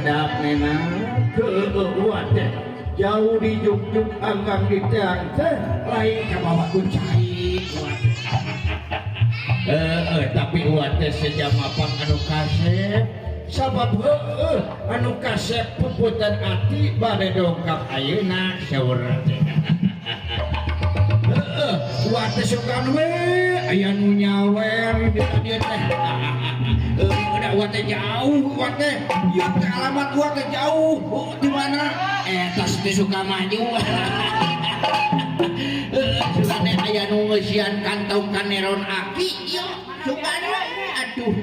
Sakedap nena keueuh teh jauh di juk-juk anggang di teang teh lain kabawa ku cai tapi uat teh sejam apang anu kasep sabab heueuh anu kasep puputan ati bade dongkap ayeuna saur teh heueuh uat teh sugan we aya nu nyawer di dieu teh udah uat teh jauh uat teh ieu teh alamat uat teh jauh di mana tas teh suka maju sugane aya nu ngeusian kantong kaneron aki ieu sugane aduh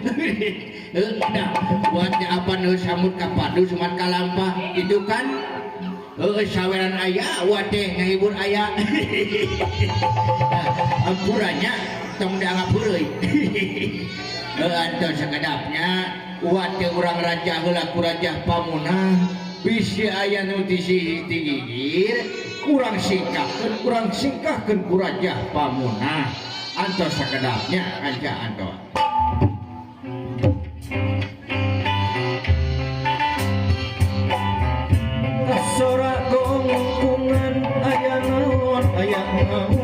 nah uat teh apa nu samut ka padu sumat ka lampah itu kan saweran aya uat teh ngahibur aya ampuranya tong dianggap heureuy antos sakedapnya uat teh urang raja heula ku Raja Pamunah bisi aya nu ti gigir kurang singkahkeun ku Raja Pamunah antos sakedapnya kanca antos Sora gongkungan aya naon aya naon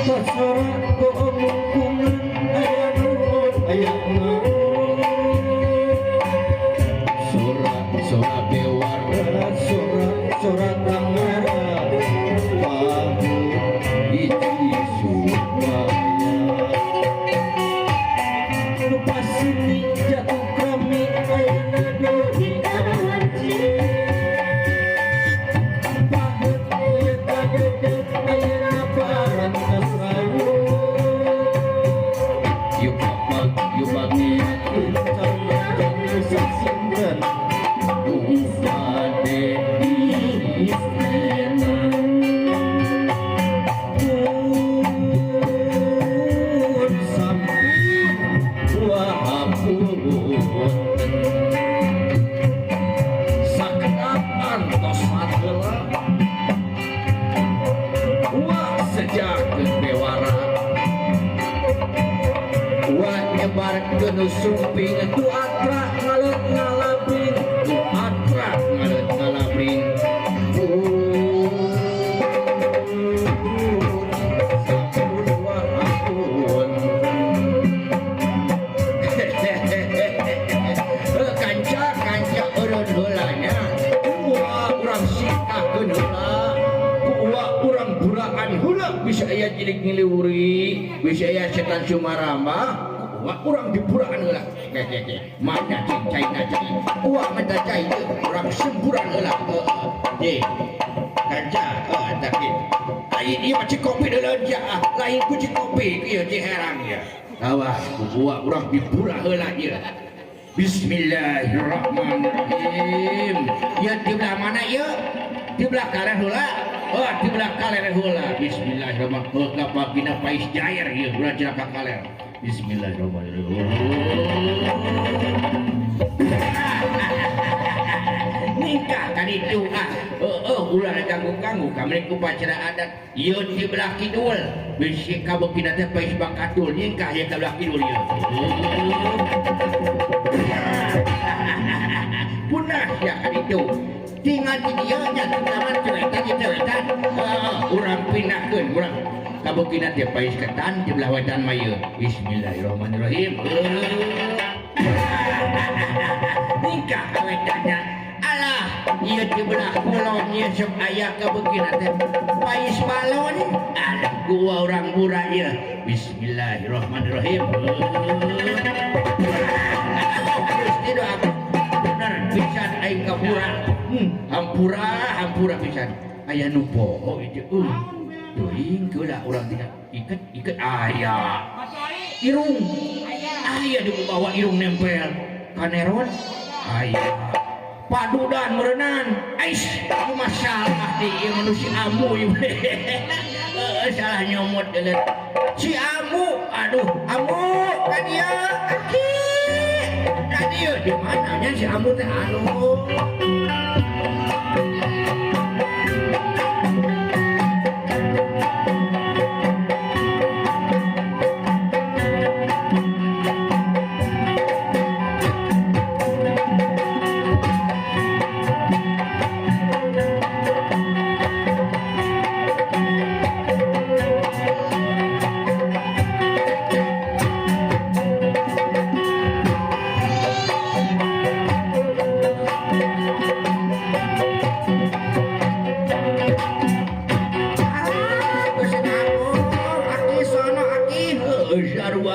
Sora gongkungan aya naon aya naon Sora sora bewara sora sora tangara pahu hiji supaya lupa sini jatuh kami ayana doi Sumping tu atra ngalet ngalabring tu atra ngalet ngalabring sampun wa ampun kanca kanca eureun heula nya kuah urang singkahkeun heula kuah urang buraan heula bisa aya jilik ngiliwuri bisa aya setan sumaramba wah urang diburaan heula ke mana cing cai na cai uang mata cai urang semburan heula ye kanca eta kitu ai ieu mah cikopi deuleu ja lain ku cikopi ieu ci herang ieu awas ku urang dibura heula ieu bismillahirrahmanirrahim ieu di belah mana ieu di belah kaler heula oh di belah kaler heula bismillahirrahmanirrahim kapagina pais jair ieu ulah cilaka kaler bismillahirrahmanirrahim. Nikah kan itu ah ulah ganggu-ganggu kami upacara adat ieu di belah kidul bisi kabeukina teh pais bakatul nikah ieu ka belah kidul ieu. Punah ya kan itu. Tinggal di dieu nya taman cewetan cewetan urang pindahkeun urang kabukina teh pais ketan di belah wetan mah ieu. Bismillahirrahmanirrahim. Nikah wetannya alah ieu di belah kulon ieu sok aya kabukina teh pais balon alah gua urang murah ieu. Bismillahirrahmanirrahim. Gusti doa bener pisan aing kabura. Hampura hampura pisan aya nu poho ieu. Teuing keula urang tina iket-iket aya irung aya di bawah irung nempel kaneron aya padudan meureunan ais masalah di ieu manusia amu ieu salah nyomot deuleu si amu aduh amu ka dieu aki ka dieu di mana nya si amu teh aduh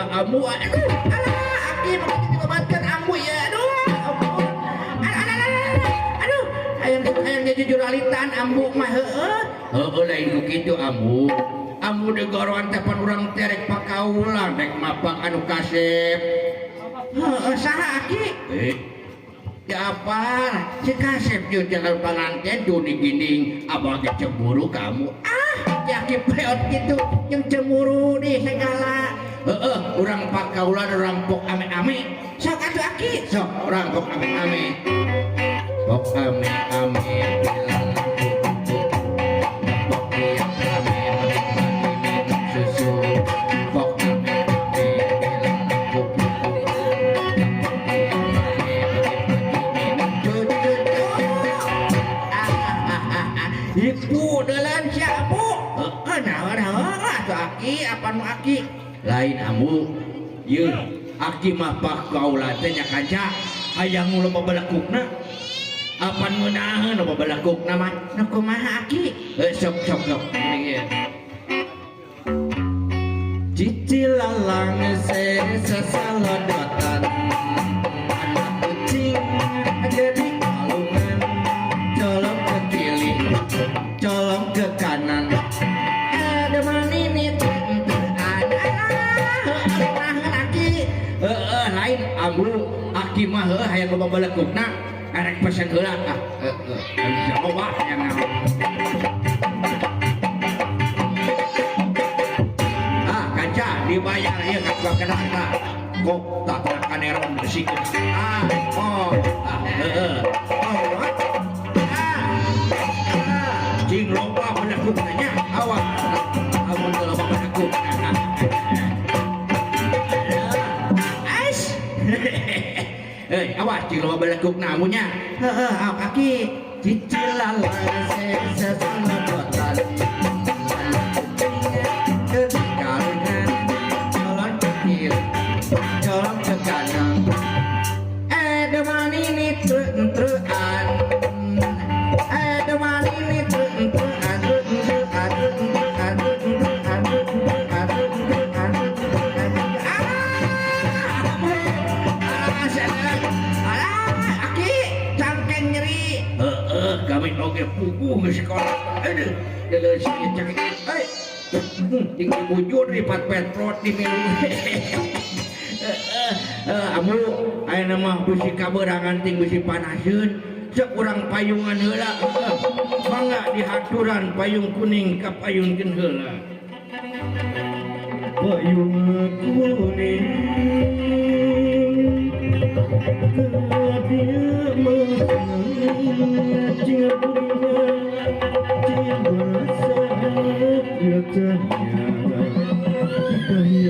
Heula ambu. Aduh, alah, aki mah dibabatkeun ambu ya. Aduh, ampun. Alah, alah, alah, aduh, hayang hayang jujuralitan ambu mah heueuh. Heueuh lain ku kitu ambu. Ambu degoroan teh pan urang teh rek pakaulan rek mapak anu kasep. Heueuh saha aki? Eh, ya apa? Si kasep jeung jangan panganten duni ginding abah ge cemburu kamu. Ah, ya ki peot gitu yang cemburu di segala. Heeh, urang pakaulan urang pok ame-ame. Sok atuh aki, sok urang pok ame-ame. Pok ame-ame bilang pok tiap rame pagi-pagi minum susu. Pok ame-ame bilang pok pok tiap rame pagi-pagi minum susu. Ah, ah, ah, ah. Ibu deuleun sia ambu. Heeh, naon naon atuh aki, apa nu aki? Lain ambu. Yeuh, aki mah pakaula teh nya kanca hayang nu loba balakukna. Apan ngeunaheun loba balakukna mah? Nu kumaha aki? Heuh, sok sok sok. Gini ieu. Cicilalang sesalodotan anak kucing jadi kalungan colong ke kiri colong ke kanan Ada manini ada aki. Heeh, lain ambu aki mah heuh hayang loba balakukna. Arek pesen heula ah. Heeh, anu loba hayang naon. Ah, kanca dibayar ieu ka tukang kedah tah. Kok tak kena kaneron bersikeun. Ah, oh, ah, heeh. Oh, ah. Ah, cing loba balakukna nya. Awas. Amun teu loba balakukna. Ais. Eh, awas cing loba balakukna amunnya. Heeh, aki. Cicilalang sesalodotan anak kucing jadi kalungan colong ke kiri colong ke kanan Ada manini treu-treuan. Ada manini treu-treuan, treu-treuan, treu-treuan, treu-treuan, treu-treuan, treu-treuan, treu-treuan. Ah, alah, seneng. Alah, aki, cangkeng nyeri. Heeh, kami oge puguh geus sekolah. Aduh, deuleu si cangkeng. Hei, tinggi bujur di pat petrot di milu. Amu ayeuna mah bisi kaberangan ting bisi panaseun. Sok urang payungan heula. Mangga dihaturan payung kuning ka payunkeun heula. Payung kuning dia cing cing berasa dia tanya Thank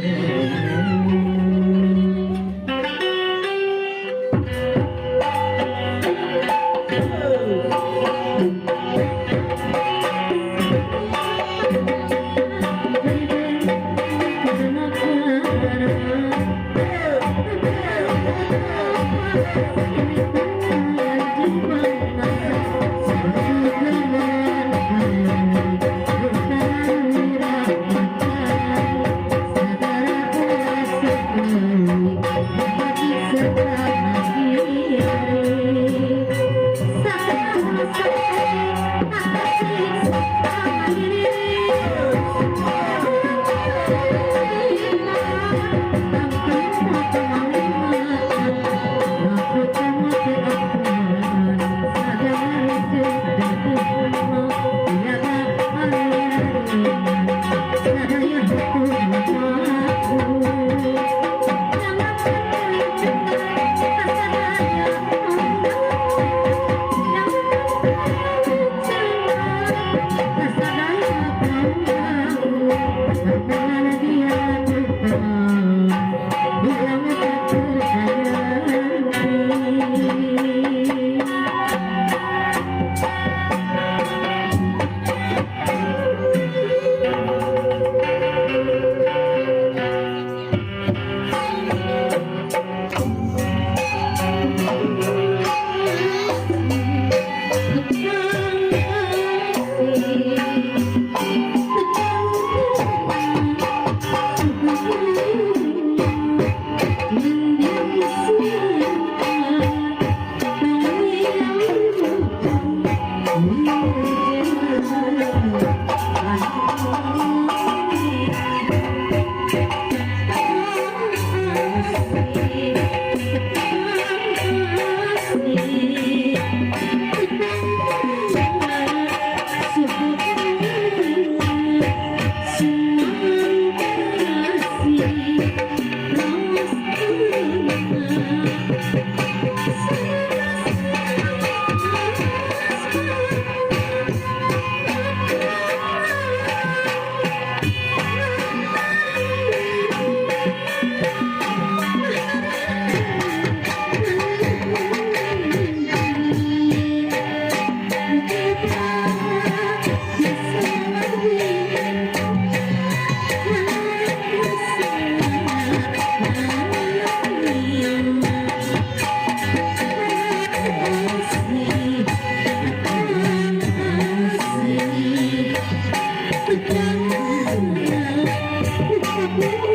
you. ก